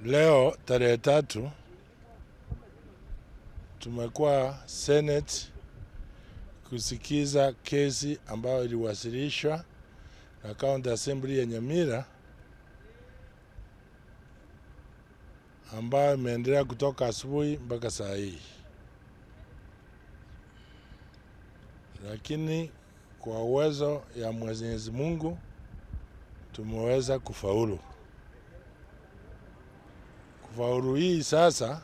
Leo tarehe 3 tumekuwa Senate kusikiza kesi ambayo iliwasilishwa na County Assembly ya Nyamira, ambayo imeendelea kutoka asubuhi mpaka saa hii. Lakini kwa uwezo ya Mwenyezi Mungu tumeweza kufaulu. Kufaulu hii sasa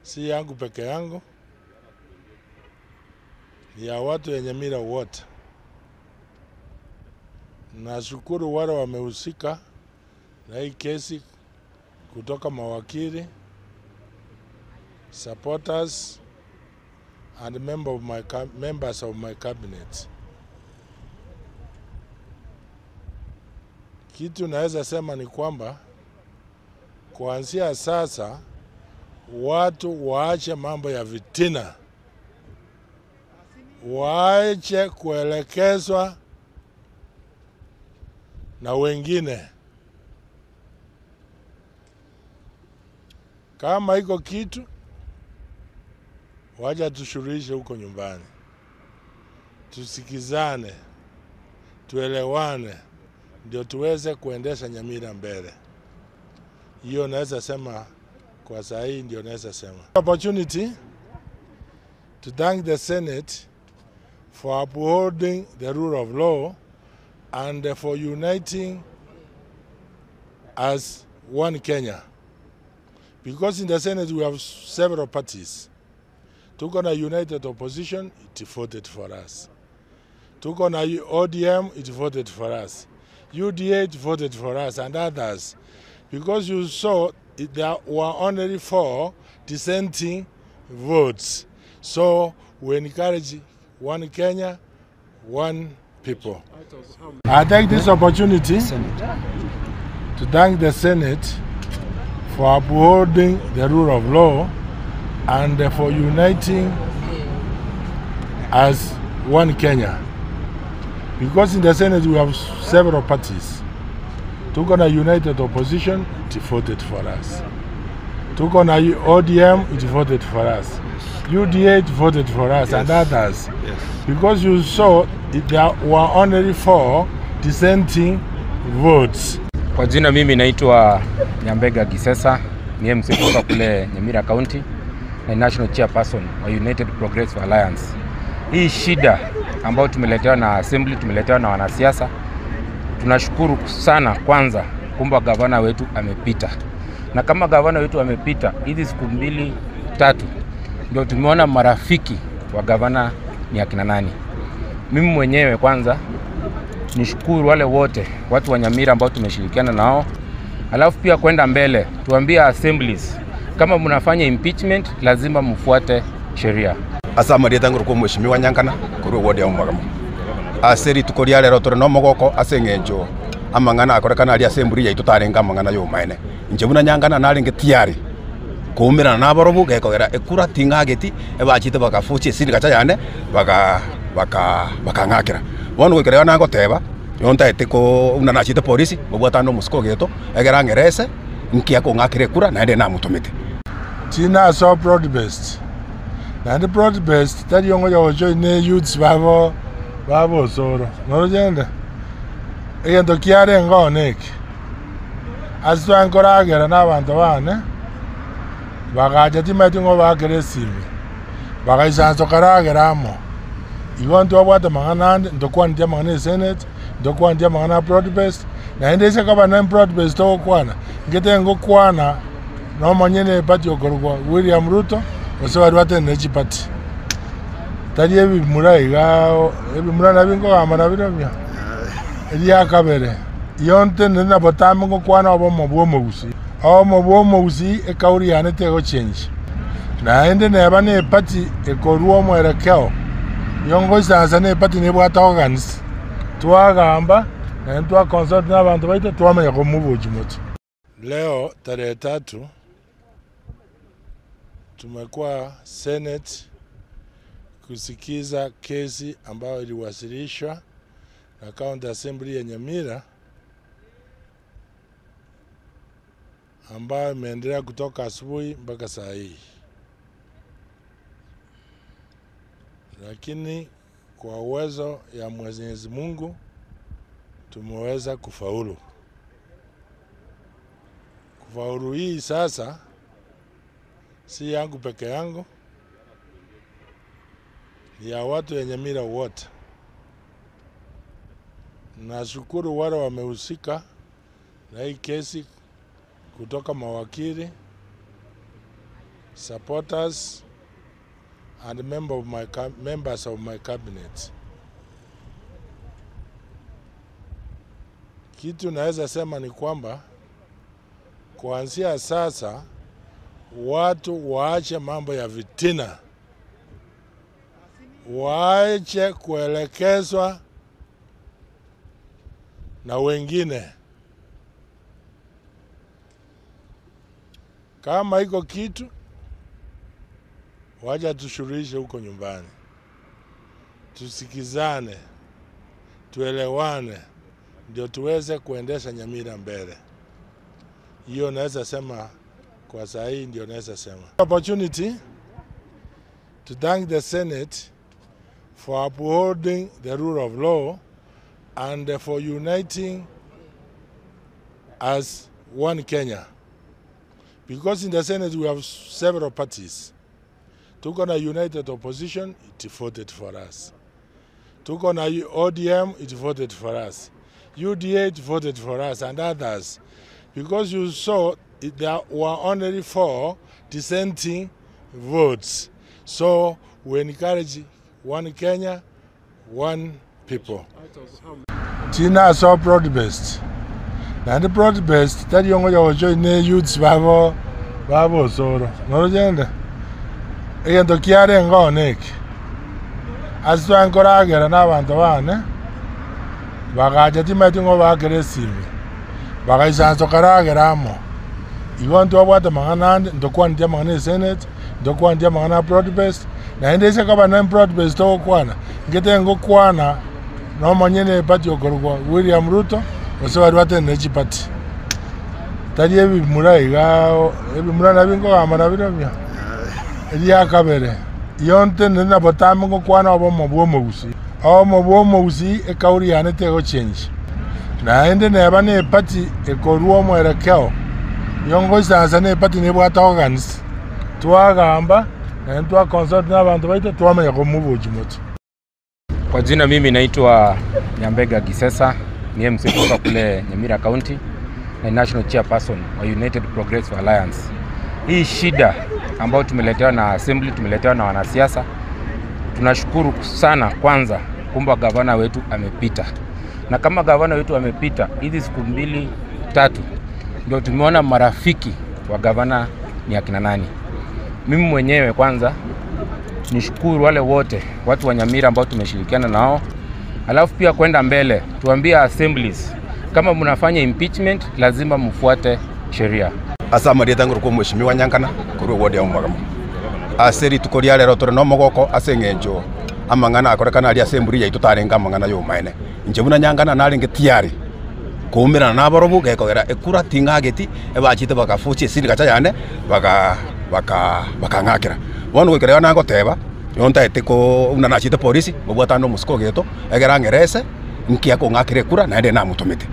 si yangu peke yangu, ni ya watu ya Nyamira wote. Nashukuru wale wamehusika na hii kesi, kutoka mawakili, supporters and members of my cabinet. Kitu naweza sema ni kwamba kuanzia sasa watu waache mambo ya vitina, waache kuelekezwa na wengine. Kama iko kitu, wacha tushuruhishe huko nyumbani, tusikizane, tuelewane, ndio tuweze kuendesha Nyamira mbele. Hiyo naweza sema kwa saa hii, ndio naweza sema. Opportunity to thank the Senate for upholding the rule of law and for uniting as one Kenya. Because in the Senate we have several parties. Tuko na United Opposition, it voted for us. Tuko na ODM, it voted for us. UDA, it voted for us, and others. Because you saw there were only 4 dissenting votes. So we encourage one Kenya, one people. I take this opportunity to thank the Senate for upholding the rule of law and for uniting as one Kenya. Because in the Senate we have several parties. Tuko na United Opposition, it voted for us. Tuko na ODM, it voted for us. UDA, it voted for us, and others. Yes. Because you saw there were only 4 dissenting votes. Kwa jina mimi naitwa Nyambega Gisesa, ni MC kutoka kule Nyamira County na National Chairperson wa United Progressive Alliance. Hii shida ambayo tumeletewa na assembly, tumeletewa na wanasiasa, tunashukuru sana kwanza kumba gavana wetu amepita. Na kama gavana wetu amepita, hizi siku 2-3 ndio tumeona marafiki wa gavana ni akina nani. Mimi mwenyewe kwanza nishukuru wale wote watu wa Nyamira ambao tumeshirikiana nao. Alafu pia kwenda mbele tuambie assemblies, kama mnafanya impeachment lazima mfuate sheria. Asa marieta nguru kwa mheshimiwa Nyankana kuru ward ya Omagamo. Aseri tukoria lero tore no mogoko asengenjo amangana akorekana ari assembly yaitu tarenga amangana yo maene. Inche buna Nyankana narenge tiari kuumirana naborobu gekogera ekura tingageti ebachite bakafuchi siri gacha yane baka baka bakangakira. Bono gwikera na ngoteba yonta etiko una nachite polisi mubwatano musiko geto egera ngerese nkia kongakire kura naende namutumite. Tina so broad based. Na the broad based tari yongo ya join ne youths babo babo soro. Norojenda. Egento kiare ngonek. Aso ankoragera nabantu bane. Bagaja timati ngo bakere simi. Bagaisanso karageramo. Igonto abwata mangana ndokwandia mangana Senate, ndokwandia mangana broad based. Na endese kaba na broad based to kwana. Ngete ngokwana no manyene party okorwa William Ruto ose bari batene party. Tari ebimura iga ebimura nabingo amana birobya. Eria kabere. Yonte nena botambe ngokwana obo mobwo mugusi. Obo mobwo mugusi ekauri yane tego change. Na ende neba ne party ekorwa omwerekeo. Yongo sasa ne party ne bwata organs. Twagamba na twa consult n'abantu baite twamenya ko mubuji muto. Leo tarehe 3 tumekuwa Senate kusikiza kesi ambayo iliwasilishwa na County Assembly ya Nyamira ambayo imeendelea kutoka asubuhi mpaka saa hii. Lakini kwa uwezo ya Mwenyezi Mungu tumeweza kufaulu. Kufaulu hii sasa si yangu peke yangu, ni ya watu ya Nyamira wote. Nashukuru wale wamehusika na hii kesi, kutoka mawakili, supporters and members of my cabinet. Kitu naweza sema ni kwamba kuanzia sasa watu waache mambo ya vitina, waache kuelekezwa na wengine. Kama iko kitu, wacha tushuruhishe huko nyumbani, tusikizane, tuelewane, ndio tuweze kuendesha Nyamira mbele. Hiyo naweza sema kwa saa hii, ndio naweza sema. Opportunity to thank the Senate for upholding the rule of law and for uniting as one Kenya. Because in the Senate we have several parties. Tuko na United Opposition, it voted for us. Tuko na ODM, it voted for us. UDA, it voted for us, and others. Because you saw there were only 4 dissenting votes. So we encourage one Kenya, one people. Tina saw broad-based. And the broad-based, that young join youths babo babo soro. No gender. Egento kiare ngo nek. Asto ancora agera na abantu bane. Bagaja timati ngo bakere simi. Bagaisanso karagera amo. Igo nto abwate mang'ana ande, ntokwandia mang'ana Senate, ntokwandia mang'ana broad-based. Na endese kaba na broad-based tokwana. Ngete ngokwana no manyene party okorwa William Ruto ose bari batene chipati. Tari ebimura iga ebimura nabingo amara birobya. Eria kabere. Yonte nena botambe ngokwana obomo bwomogusi. Obomo bwomogusi ekauri yane tego change. Na ende neba ne party ekorwa omwerekeo. Yongo sasa ne party nebwata organs. Twagamba na ntwa consult n'abantu baite twamenya ko mubuji moto. Kwa jina mimi naitwa Nyambega Gisesa, ni MC kutoka kule Nyamira County na National Chairperson wa United Progressive Alliance. Hii shida ambayo tumeletewa na assembly, tumeletewa na wanasiasa, tunashukuru sana kwanza kumba gavana wetu amepita. Na kama gavana wetu amepita, hizi siku 2-3 ndio tumeona marafiki wa gavana ni akina nani. Mimi mwenyewe kwanza nishukuru wale wote watu wa Nyamira ambao tumeshirikiana nao. Alafu pia kwenda mbele tuambie assemblies, kama mnafanya impeachment lazima mfuate sheria. Asa marieta nguru ko mheshimiwa Nyankana kuru ward ya Omagamo. Aseri tukoria lero tore no mogoko ase ng'encho amang'ana akorekana ari assembly yaitu tarenga amang'ana yo maene. Inche buna Nyankana narenge tiari kuumirana naborobu gekogera ekura ting'ageti ebachite bakafuchi esindi gacha yane baka baka bakang'akera. Bono goikera nangoteba yontaete ko una nachite polisi mobwatano omosuko geto egera ng'erese nkia kong'akera ekura naende namotomete.